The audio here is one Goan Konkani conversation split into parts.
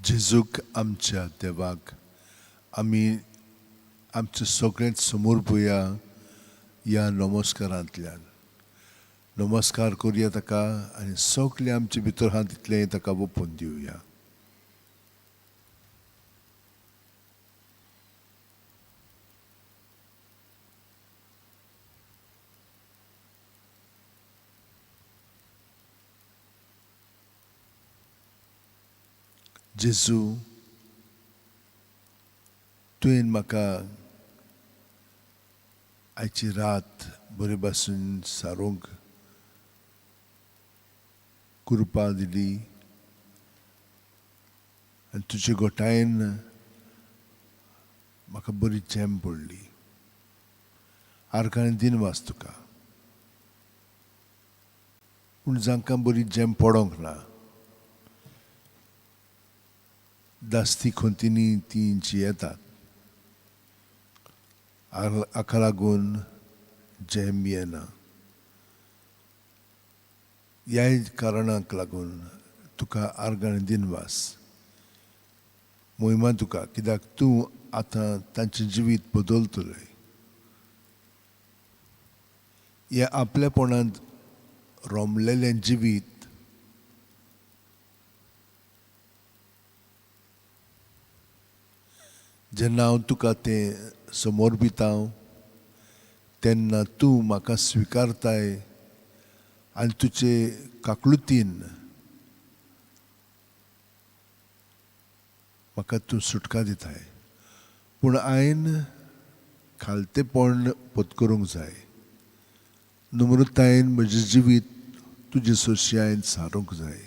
जेजूक आमच्या देवाक आमी आमचें सगळेंच समर्पुया ह्या नमस्कारांतल्यान. नमस्कार करुया ताका आनी सगळें आमचे भितर आहा तितलें ताका ओपून दिवया. जेजू, तुवें म्हाका आयची रात बरे भाशेन सारूंक कृपा दिली आनी तुजे गोठायेन म्हाका बरी झेम पडली. आर्गां दिनवास तुका. पूण जांकां बरी झेम पडोंक ना, दास्ती खंतींनी तीं जियेतात, हाका लागून झेम येना. ह्याय कारणाक लागून तुका आर्गां दिनवास, मोहिमा तुका, कित्याक तूं आतां तांचें जिवीत बदलतलें. हें आपलेपणांत रोमलेलें जिवीत जेन्ना हांव तुका तें समर्पितां तेन्ना तूं म्हाका स्विकारताय आनी तुजे काकळुतीन म्हाका तूं सुटका दिताय. पूण हांवें खालतेपण पत्करूंक जाय. नम्रतायेन म्हजें जिवीत तुजे सोशी हांवें सारूंक जाय.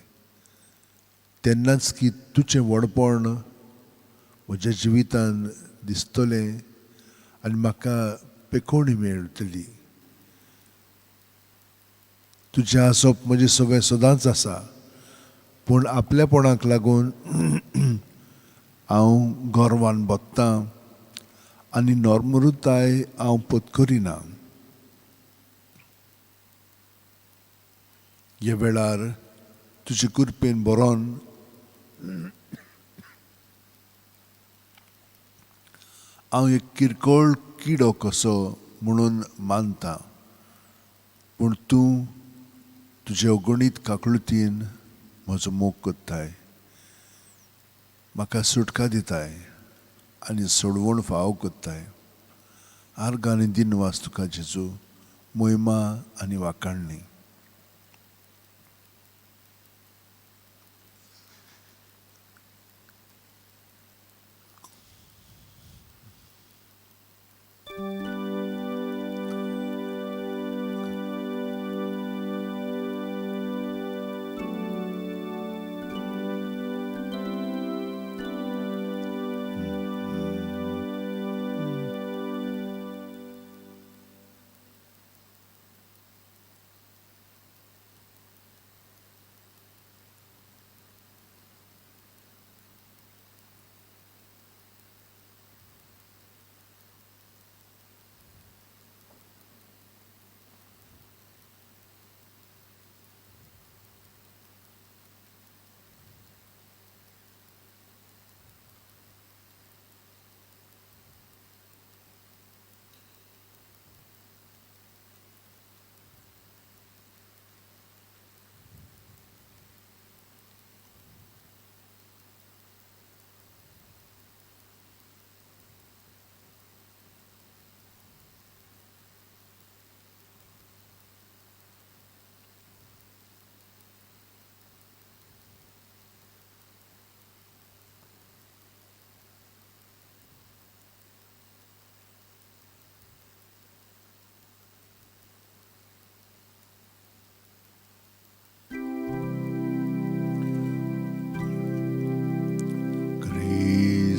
तेन्नाच की तुजें व्हडपण म्हज्या जिवितान दिसतलें आनी म्हाका पेकोवणी मेळटली. तुजें आसप म्हजें सगळें सदांच आसा, पूण आपलेपणाक लागून हांव गर्वान भोगतां आनी नर्मृताय हांव पत्करिना. ह्या वेळार तुजे कृपेन बरोवन हांव एक किरकोळ किडो कसो म्हणून मानता, पूण तूं तुजे अगणीत काकळुतीन म्हजो मोग करताय, म्हाका सुटका दिताय आनी सोडवण फावो करताय. आर्गां आनी दिनवास तुका जेजू, मोहिमा आनी वाखाणणी.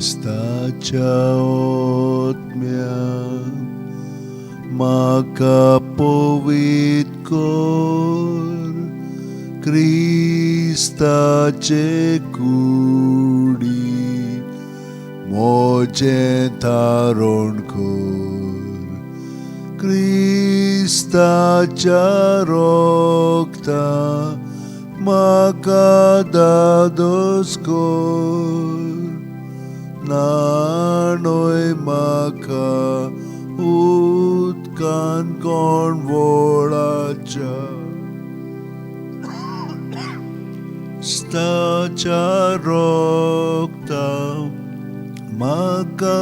क्रिस्ताच्या आत्म्या म्हाका पवित्र कर, क्रिस्ताचे कुडी म्हजें तारण कर, क्रिस्ताच्या रक्ता म्हाका दादोस कर, न्हाणय म्हाका उदकान कोणवळाच्या क्रिस्ताच्या रोगता म्हाका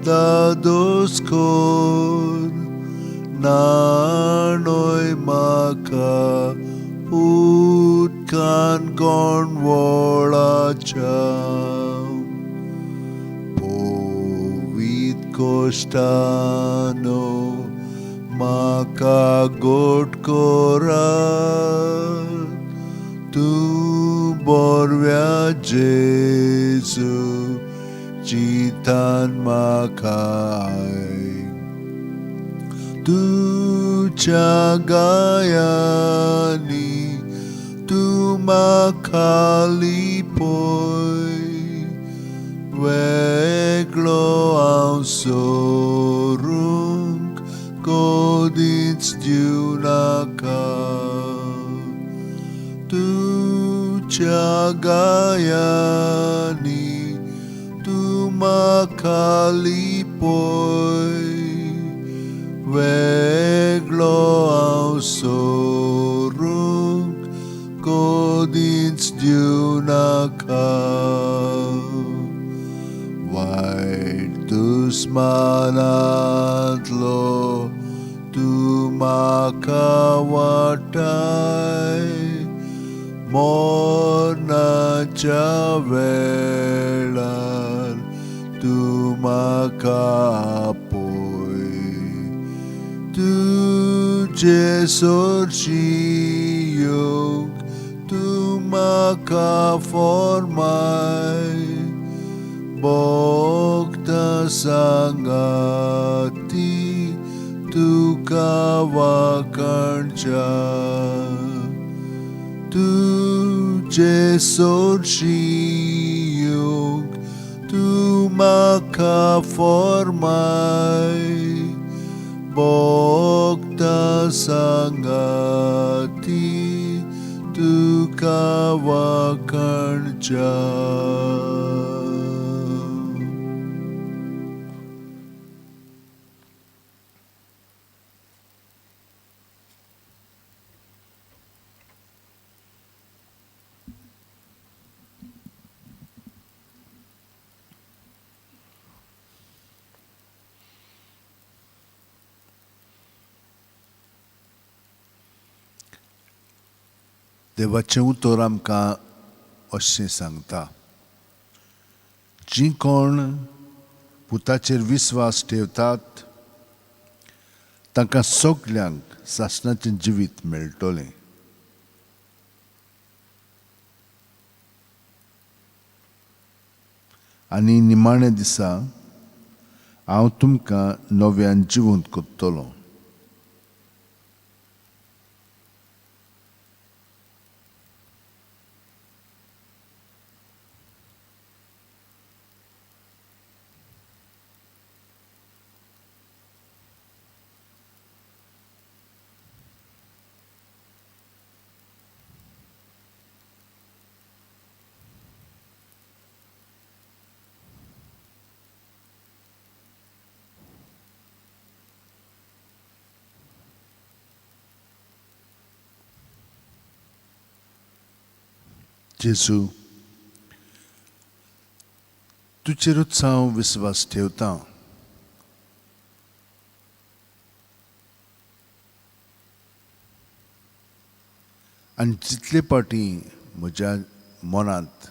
दादोस कर, न्हाणय म्हाका उदकान कोणवळाच्या. पवित्र कोश्टानो म्हाका गोट करात, तूं बरव्या जेजू चिंतान म्हाका आयक. तुज्या गायांनी तूं म्हाका लिपय, वेगळो हांव सोरूंक कदींच दिवनाका. तुज्या गायांनी तूं म्हाका लिपय, वेगळो हांव सोरूंक कदींच दिवनाका. वायट दुस्मानांतलो तूं म्हाका वाटाय, मरणाच्या वेळार तूं म्हाका आपय. तुजे सरशी येवंक तूं म्हाका फॉर्माय, भोगता सांगाती तुका वाखाणच्या. तुजे सरशी येवंक तूं म्हाका फॉर्माय, भोगता सांगाती तुका वाखाणच्या. देवाचें उतर आमकां अशें सांगता, जीं कोण पुताचेर विस्वास ठेवतात तांकां सगल्यांक सासणाचें जिवीत मेळटलें. आनी निमाण्या दिसा हांव तुमकां नव्यान जिवंत करतलो. जेजू, तुजेरूच हांव विस्वास ठेवतां. आनी जितले पाटी म्हज्या मनांत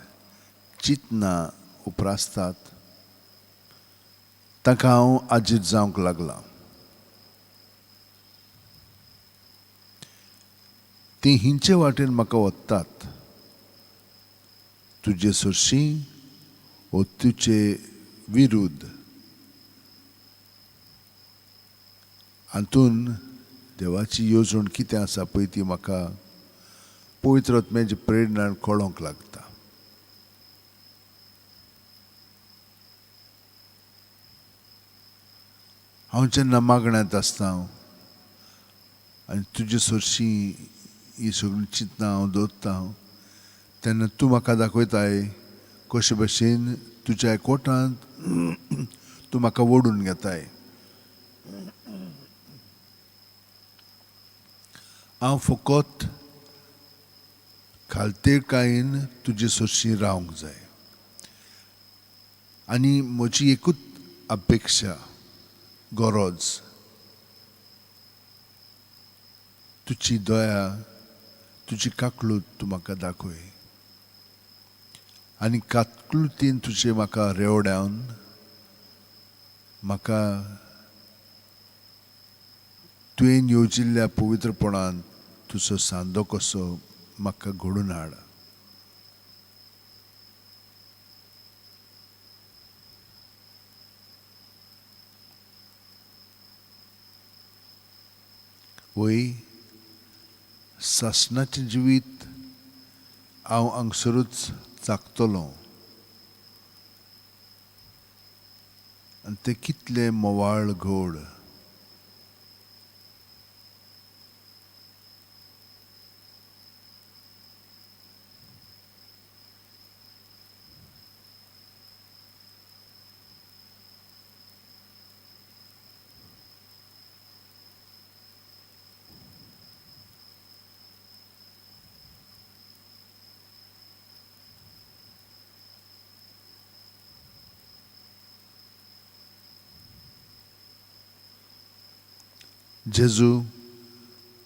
चिंतनां उप्रासतात ताका हांव आजीत जावंक लागलां. तीं हिंचे वाटेन म्हाका वतात, तुजे सरशी वो तुजे विरुद्ध. हातून देवाची येवजण कितें आसा पळय ती म्हाका पवित्र आत्म्याची प्रेरणा कळोंक लागता. हांव जेन्ना मागण्यांत आसता आनी तुजे सरशी ही सगळीं चिंतनां हांव दवरता, तेन्ना तूं म्हाका दाखयताय कशे भशेन तुज्या एकवटांत तूं म्हाका ओडून घेताय. हांव फकत खालतेकायेन तुजे सरशीं रावंक जाय आनी म्हजी एकूच अपेक्षा, गरज, तुजी दया, तुजी काकळूत तूं म्हाका दाखय आनी काकळुतीन तुजें म्हाका रेवडावन म्हाका तुवें येवजिल्ल्या पवित्रपणान तुजो सांदो कसो म्हाका घडून हाड. वय सासणाचें जिवीत हांव हांगसरूच चाखतलो आनी तें कितलें म्होवाळ गोड. जेजू,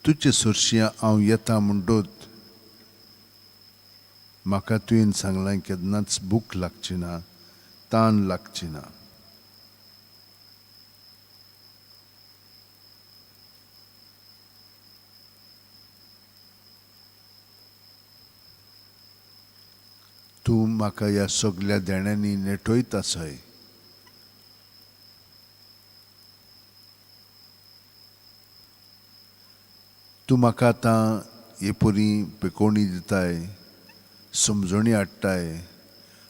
तुजे सरशीं हांव येता म्हणटूच म्हाका तुवें सांगलां केन्नाच भूक लागची ना, तान लागची ना. तूं म्हाका ह्या सगल्या देण्यांनी नेटयत आसाय. तूं म्हाका आतां हे परी पेकोवणी दिताय, समजणी हाडटाय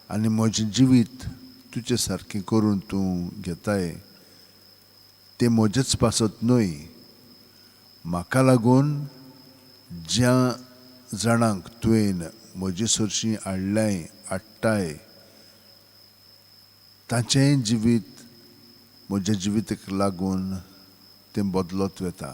आनी म्हजें जिवीत तुजे सारकें करून तूं घेताय. तें म्हजेच पासत न्हय, म्हाका लागून ज्या जाणांक तुवें म्हजे सरशीं हाडल्याय हाडटाय ताचेंय जिवीत म्हज्या जिविताक लागून तें बदलत वता.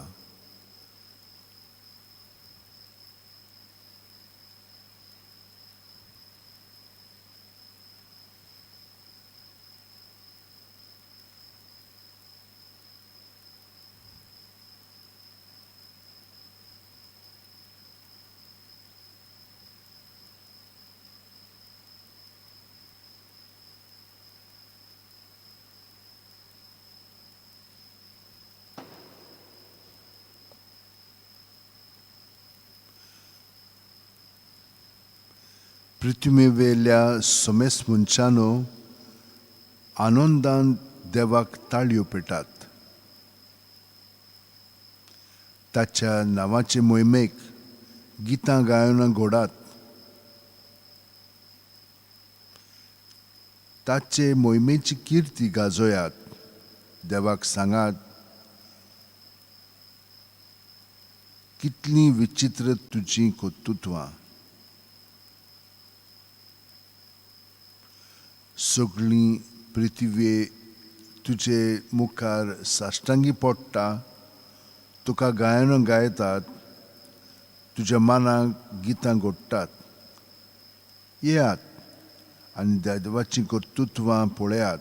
पृथ्वीवेल्या समेस मनशानो आनंदान देवाक ताळयो पेटात, ताच्या नांवाचे मोहिमेक गितां गायनां घोडात, ताचे मोहिमेची किर्ती गाजोयात. देवाक सांगात कितलीं विचित्र तुजीं कर्तृत्वां. सगळीं पृथ्वी तुजे मुखार साश्टांगी पडटा, तुका गायनां गायतात, तुज्या मनाक गितां घडटात. येयात आनी देवाचीं कर्तृत्वां पळयात.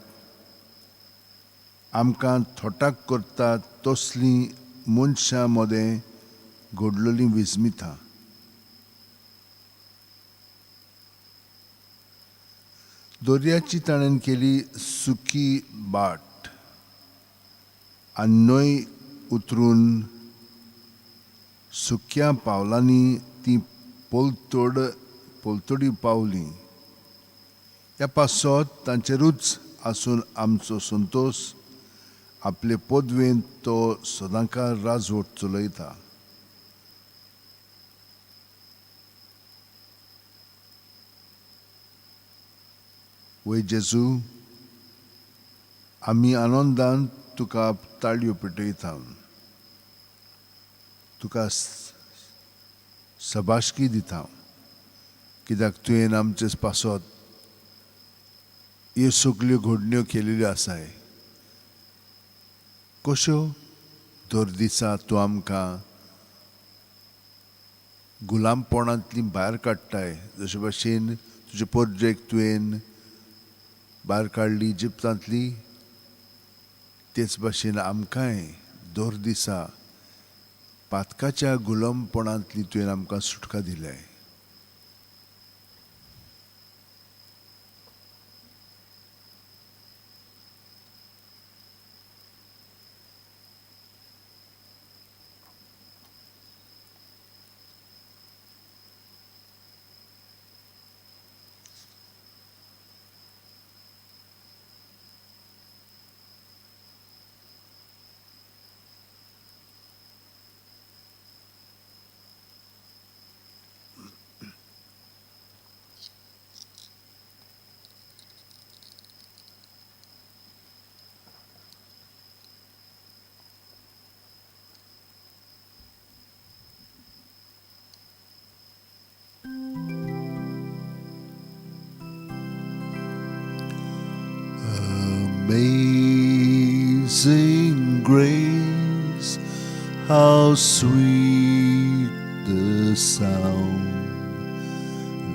आमकां थोटाक करतात तसलीं मनशां मदें घडलेलीं विस्मितां. दर्याची ताणें केली सुकी बाट आनी न्हंय उतरून सुक्या पावलांनी ती पलतडी पावली. ह्या पासत तांचेरूच आसून आमचो संतोश आपले पदवेंत तो सदांकाळ राजवट चलयता. वय जेजू, आमी आनंदान तुका ताळयो पेटयता, तुका सबाशकी दिता, कित्याक तुवें आमचे पासत ह्यो सगल्यो घडण्यो केलेल्यो आसाय. कश्यो दर दिसा तूं आमकां गुलामपणांतली भायर काडटाय, जशे भाशेन तुजे परजेक तुवें भायर काडली इजिप्तांतली, तेच भाशेन आमकांय दर दिसा पातकाच्या गुलामपणांतली तुवें आमकां सुटका दिल्या. Amazing grace, how sweet the sound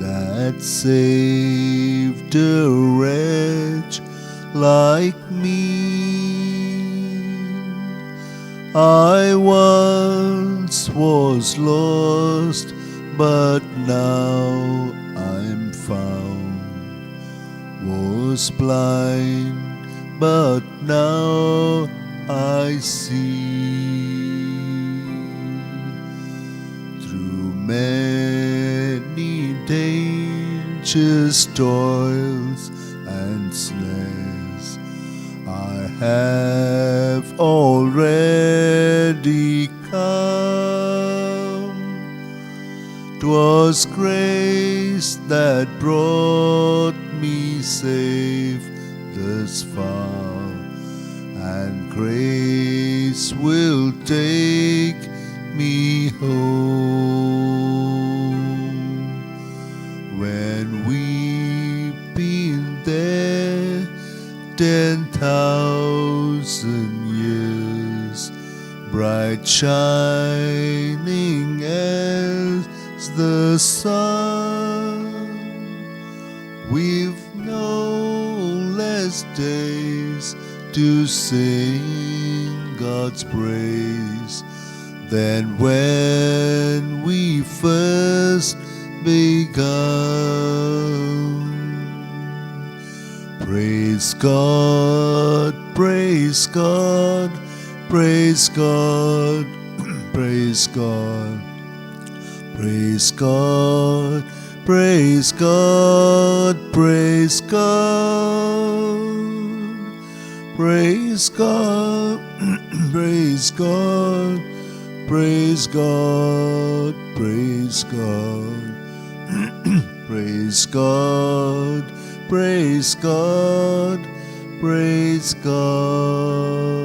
that saved a wretch like me. I once was lost, but now I'm found. Was blind, but now I see. Through many dangers, toils, and snares, I have already come. 'Twas grace that brought me safe thus far, and grace will take me home. When we've been there 10,000 years, bright shining as the sun, we've no less days to sing God's praise than when we first begun. Praise God, praise God, praise God, praise God, praise God, praise God, praise God, praise God, praise God, praise God, praise God, praise God, praise God, praise God.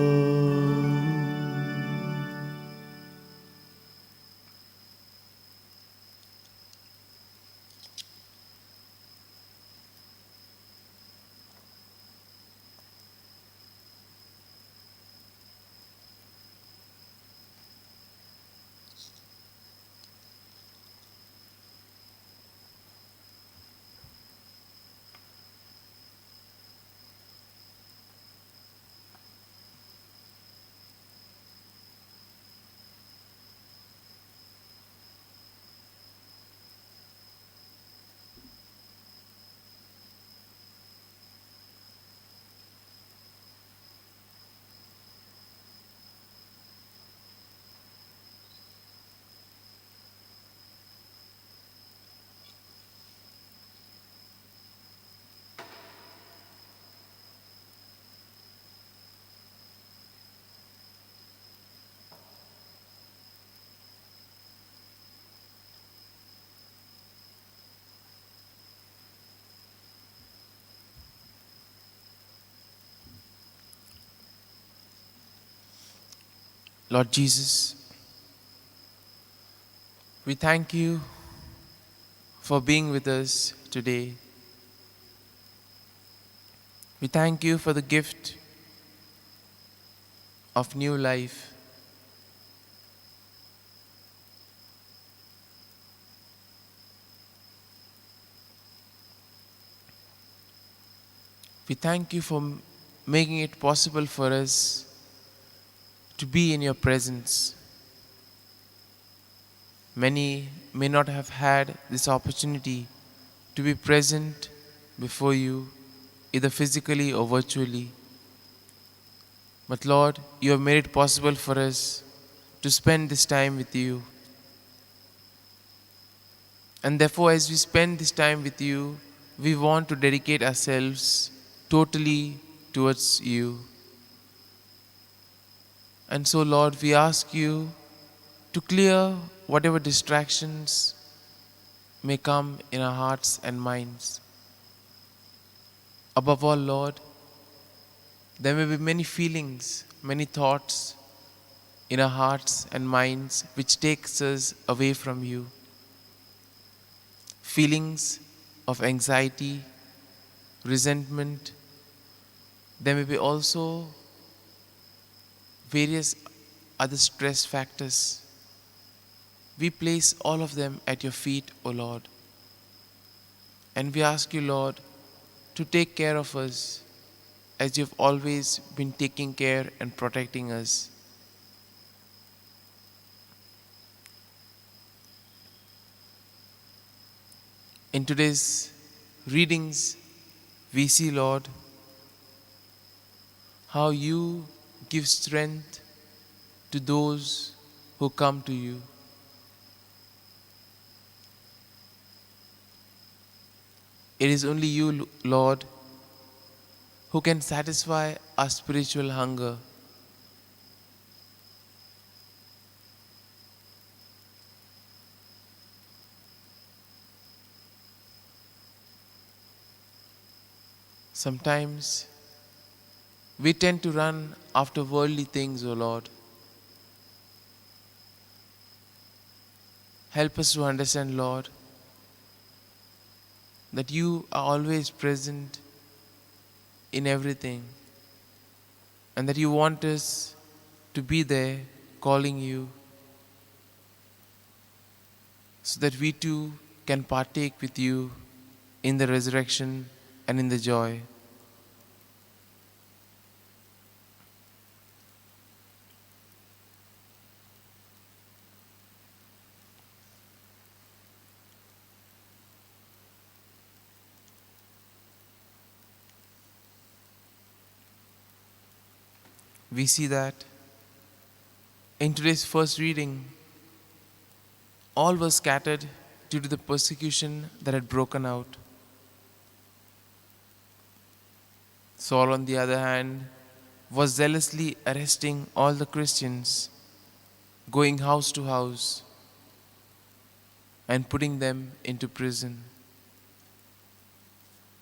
Lord Jesus, we thank you for being with us today. We thank you for the gift of new life. We thank you for making it possible for us to be in your presence. Many may not have had this opportunity to be present before you, either physically or virtually. But Lord, you have made it possible for us to spend this time with you. And therefore, as we spend this time with you, we want to dedicate ourselves totally towards you. And so, Lord, we ask you to clear whatever distractions may come in our hearts and minds. Above all, Lord, there may be many feelings, many thoughts in our hearts and minds which takes us away from you. Feelings of anxiety, resentment. There may be also various other stress factors. We place all of them at your feet, O Lord. And we ask you, Lord, to take care of us as you've always been taking care and protecting us. In today's readings, we see, Lord, how you give strength to those who come to you. It is only you, Lord, who can satisfy our spiritual hunger. Sometimes we tend to run after worldly things, O Lord. Help us to understand, Lord, that you are always present in everything and that you want us to be there calling you so that we too can partake with you in the resurrection and in the joy. We see that in today's first reading, all were scattered due to the persecution that had broken out. Saul, on the other hand, was zealously arresting all the Christians, going house to house and putting them into prison.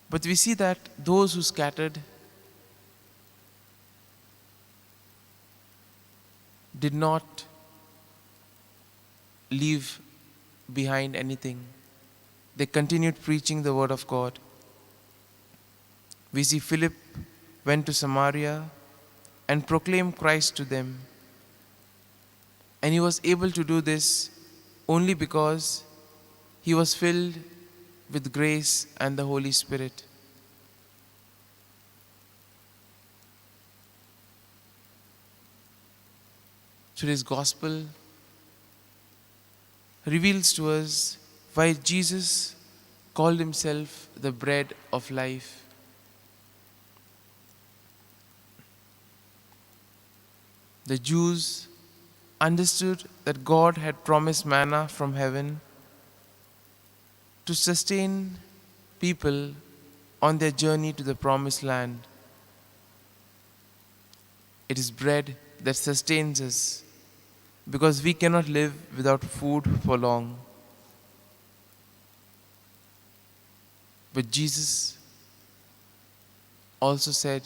But we see that those who scattered did not leave behind anything. They continued preaching the word of God. We see Philip went to Samaria and proclaimed Christ to them. And he was able to do this only because he was filled with grace and the Holy Spirit. Today's gospel reveals to us why Jesus called himself the bread of life. The Jews understood that God had promised manna from heaven to sustain people on their journey to the promised land. It is bread that sustains us because we cannot live without food for long. But Jesus also said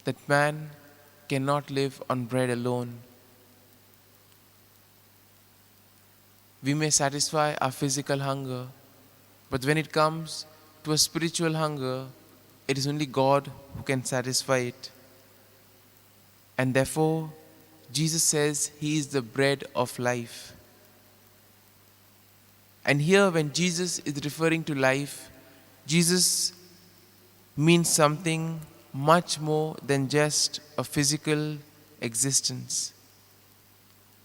that man cannot live on bread alone. We may satisfy our physical hunger, But when it comes to a spiritual hunger, it is only God who can satisfy it. And therefore, Jesus says he is the bread of life. And here, when Jesus is referring to life, Jesus means something much more than just a physical existence.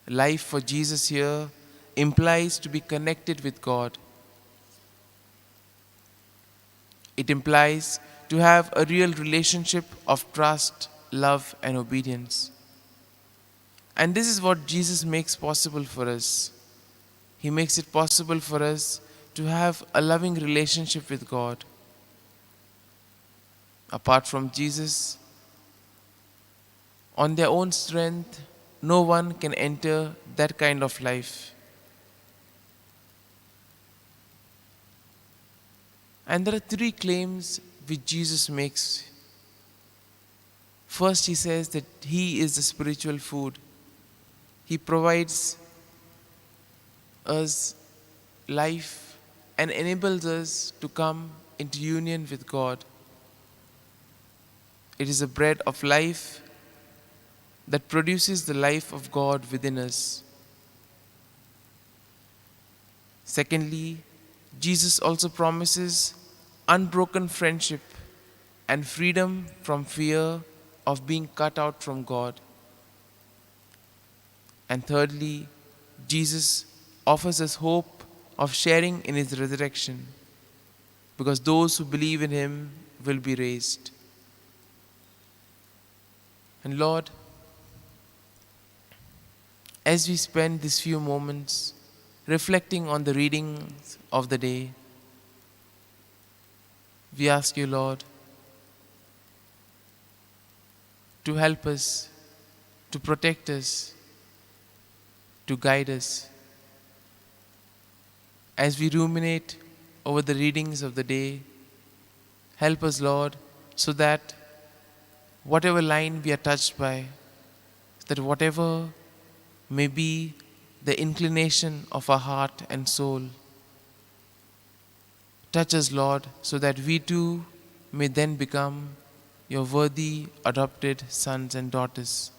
Life for Jesus here implies to be connected with God. It implies to have a real relationship of trust, love, and obedience. And this is what Jesus makes possible for us. He makes it possible for us to have a loving relationship with God. Apart from Jesus, on their own strength, no one can enter that kind of life. And there are three claims which Jesus makes. First, he says that he is the spiritual food. He provides us life and enables us to come into union with God. It is a bread of life that produces the life of God within us. Secondly, Jesus also promises unbroken friendship and freedom from fear of being cut out from God. And thirdly, Jesus offers us hope of sharing in his resurrection, because those who believe in him will be raised. And Lord, as we spend these few moments reflecting on the readings of the day, we ask you, Lord, to help us, to protect us, to guide us. As we ruminate over the readings of the day, help us, Lord, so that whatever line we are touched by, that whatever may be the inclination of our heart and soul, touch us, Lord, so that we too may then become your worthy adopted sons and daughters.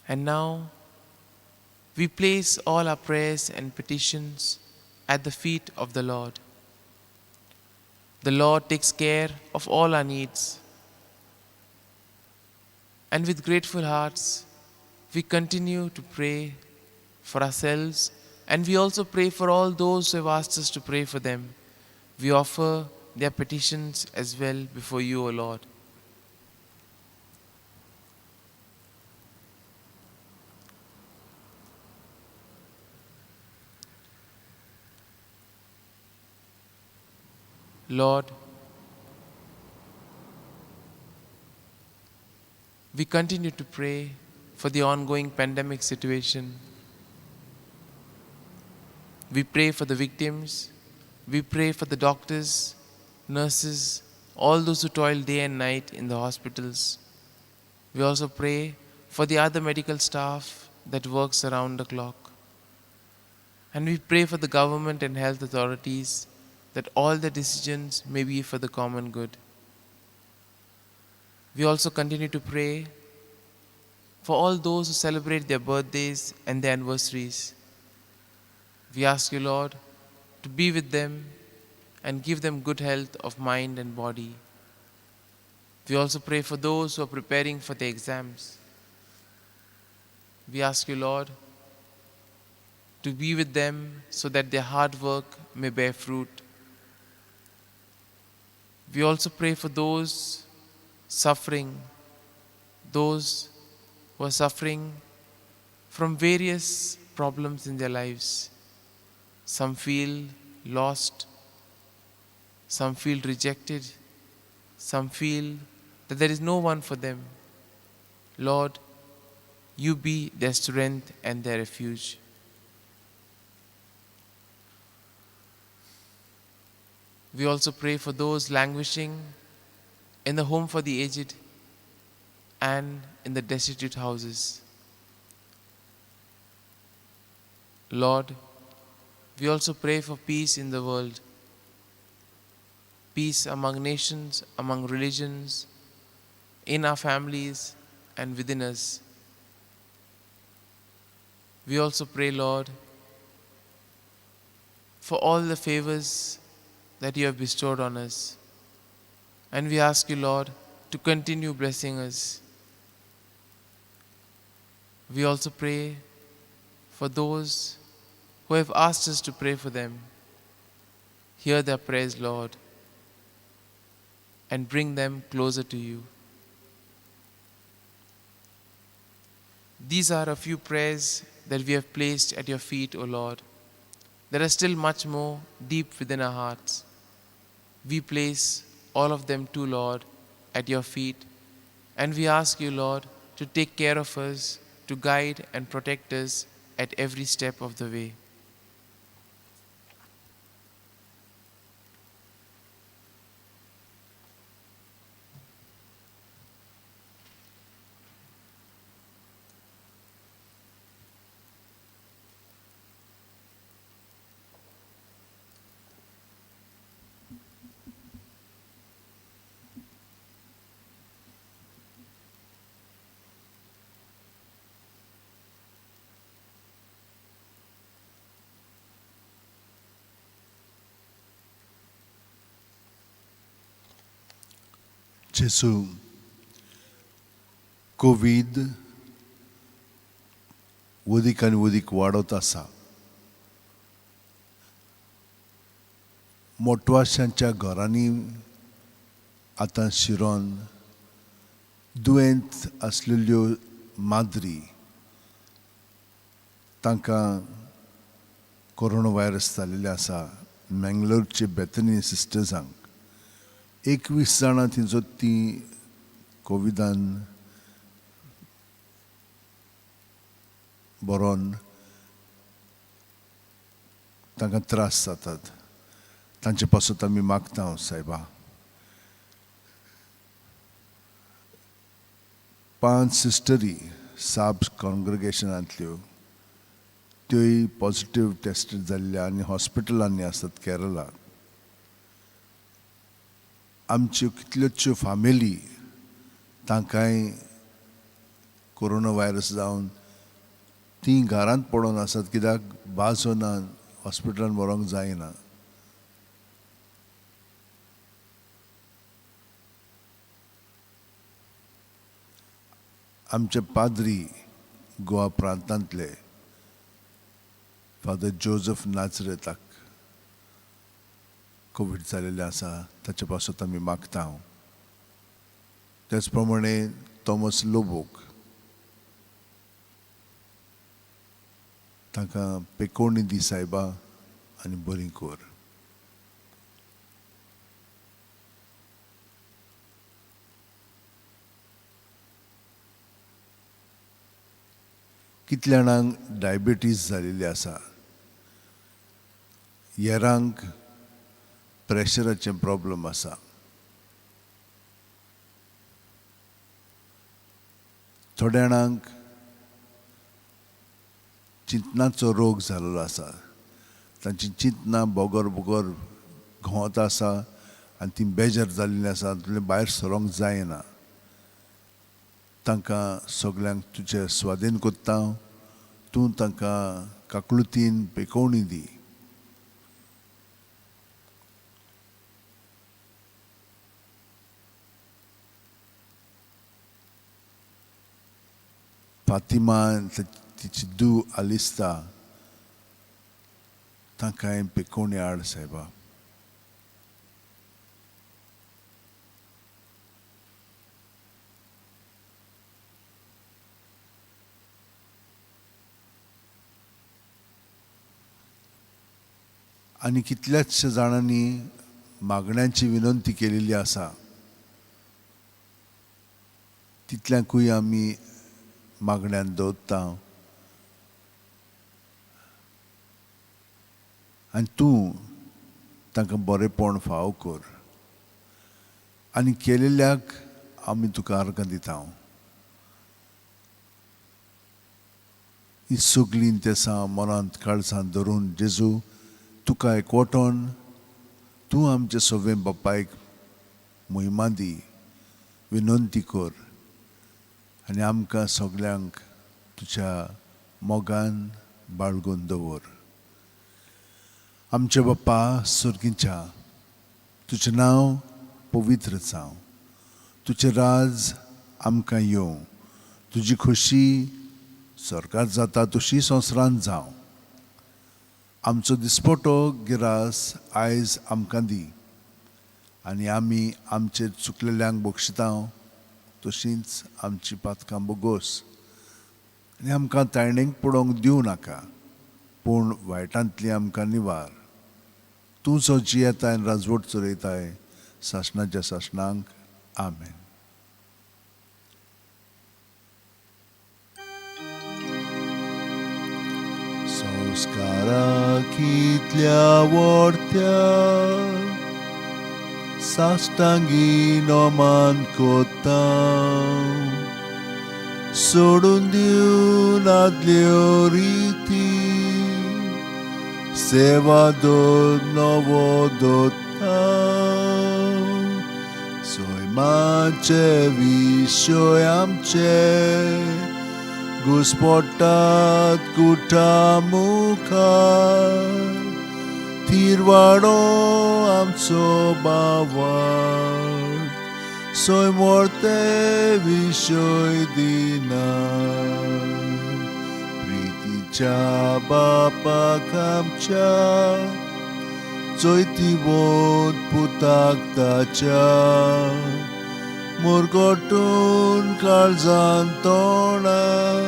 And now we place all our prayers and petitions at the feet of the Lord. The Lord takes care of all our needs. And with grateful hearts, we continue to pray for ourselves, and we also pray for all those who have asked us to pray for them. We offer their petitions as well before you, O Lord. Lord, we continue to pray for the ongoing pandemic situation. We pray for the victims. We pray for the doctors, nurses, all those who toil day and night in the hospitals. We also pray for the other medical staff that works around the clock. And we pray for the government and health authorities that all the decisions may be for the common good. We also continue to pray for all those who celebrate their birthdays and their anniversaries. We ask you, Lord, to be with them and give them good health of mind and body. We also pray for those who are preparing for their exams. We ask you, Lord, to be with them so that their hard work may bear fruit. We also pray for those suffering, those who are suffering from various problems in their lives. Some feel lost, some feel rejected, some feel that there is no one for them. Lord, you be their strength and their refuge. We also pray for those languishing in the home for the aged and in the destitute houses. Lord, we also pray for peace in the world, peace among nations, among religions, in our families and within us. We also pray, Lord, for all the favors that you have bestowed on us. And we ask you, Lord, to continue blessing us. We also pray for those who have asked us to pray for them. Hear their prayers, Lord, and bring them closer to you. These are a few prayers that we have placed at your feet, O Lord. There are still much more deep within our hearts. We place all of them too, Lord, at your feet, and we ask you, Lord, to take care of us, to guide and protect us at every step of the way. जेजू, कोवीड वदीक आनी वदीक वाडत आसा. मोटवाशांच्या घरांनी आतां शिरोन दुयेंत आसलेल्यो माद्री तांकां कोरोना व्हायरस जाल्लें आसा. मेंगलोरचे बेथनी सिस्टर्सांक 21 जाणां थंयचो ती कोविडान बरोवन तांकां त्रास जातात. तांचे पासत आमी मागता सायबा. 5 सिस्टरी साब कॉन्ग्रिगेशनांतल्यो त्योय पॉजिटीव टेस्ट जाल्ल्या आनी हॉस्पिटलांनी आसात केरळांत. आमच्यो कितल्योच्यो फामिली तांकांय कोरोना व्हायरस जावन तीं घरांत पडून आसात, कित्याक बाजो ना, हॉस्पिटलान व्हरूंक जायना. आमचे पाद्री गोवा प्रांतांतले फादर जोजफ नाजरेताक कोवीड जालेलें आसा, ताचे पासत आमी मागता. त्याच प्रमाणे थॉमस लोबोक तांकां पेकोवणी दी सायबा आनी बरी कर. कितल्या जाणांक डायबिटीज जालेली आसा, हेरांक प्रेशराचें प्रॉब्लम आसा. थोड्या जाणांक चिंतनाचो रोग जाल्लो आसा, तांची चिंतनां बोगर बोगर घोंवत आसा आनी ती बेजार जाल्लीं आसा, तातूंतल्यान भायर सरोंक जायना. तांकां सगल्यांक तुजे स्वाधीन करता, तूं तांकां काकळुतीन पेकोवणी दी. फातिमा तिची धूव आलिस्ता तांकां पेकोवणी हाड सायबा. आनी कितल्याच जाणांनी मागण्यांची विनंती केलेली आसा, तितल्यांकूय आमी मागण्यान दवरता. आनी तूं तांकां बरेपण फावो कर आनी केलेल्याक आमी तुका अर्गां दिता. ही सगळीं तेसां मनांत काळजांत धरून जेजू तुका एकवटोन तूं आमचे सगळे बापायक महिमा दी, विनंती कर आनी आमकां सगल्यांक तुज्या मोगान बाळगून दवर. आमचे बाप्पा सर्गीच्या, तुजें नांव पवित्र जावं, तुजें राज आमकां येवं, तुजी खोशी सरकार जाता तशी संवसारांत जावं. आमचो दिसपटो गिरास आयज आमकां दी आनी आमी आमचे चुकलेल्यांक बक्षिता तशींच आमची पातकां बोगोस आनी आमकां तायणेक पडोवंक दिवं नाका, पूण वायटांतली आमकां निवार. तूं जो जियेताय आनी राजवट चलयताय सासणाच्या सासणांक. आमेन. संस्कारा कितल्या व्हडत्या साश्टांगी नमान कोता, सोडून दिवन आदल्यो रिती, सेवा दोर नवो दोता, सैमाचे विशय आमचे घुसपटात कुटा मुखार, थिरवाडो आमचो बावाड, सैमोर्ते विशय दिना, प्रितीच्या बापाक आमच्या चोयतीवोत पुताक ताच्या, मुरगोटून काळजान तोंडान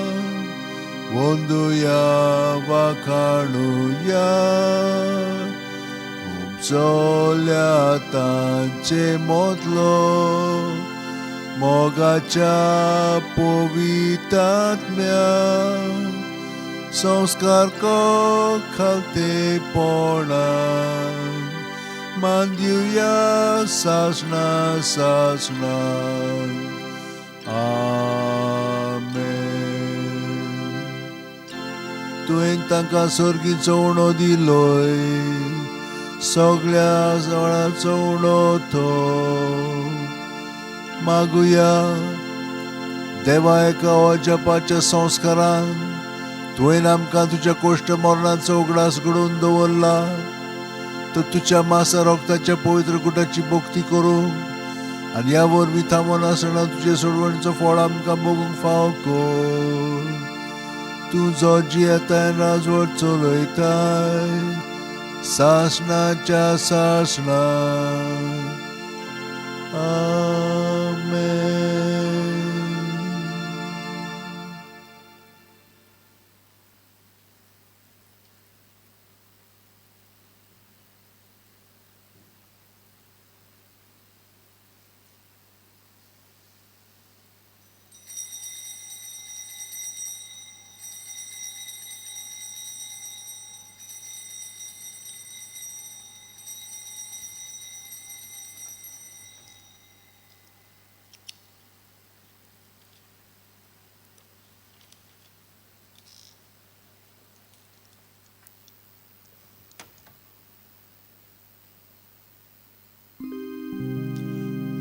वंदुया वाखाणुया, उपजल्या तांचे मोदलो मोगाच्या पवितात्म्या, संस्कार खालतेपणान मान दिवया सासणा सासणा. आमेन. तुवें तांकां सर्गीचो उणो दिलोय, सगळ्या जळाचो उणो तो. मागुया देवा एका अजापाच्या संस्कारान तुवें आमकां तुज्या कोश्ट मरणाचो उगडास घडोवन दवरला, तर तुज्या मासा रोगताच्या पवित्र कुटाची भक्ती करूंक आनी ह्या वरवीं थांबोन आसतना तुजे सोडवणीचो फळ आमकां भोगूंक फाव कर. तूं जो जियेताय राजवट चलयताय सासणाच्या सासणा. आमेन.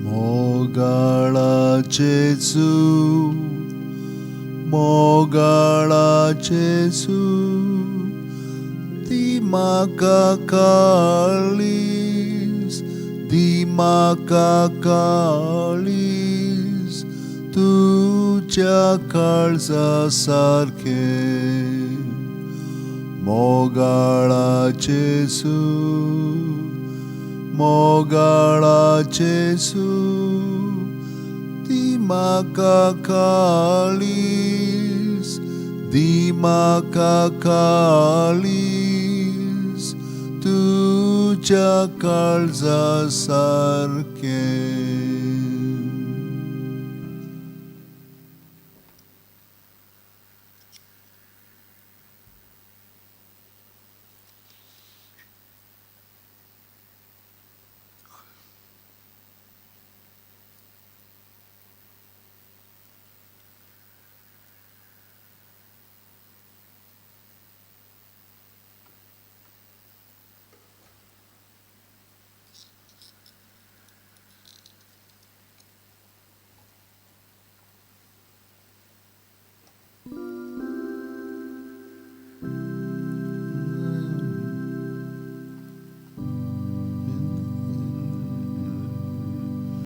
मोगाळा जेजू, मोगाळा जेजू, दी म्हाका काळीज, दी म्हाका काळीज, तुज्या काळजा सारकें. मोगाळा जेजू, मोगाळा जेजू, दी म्हाका काळीज, दी म्हाका काळीज, तुज्या काळजा सारकें.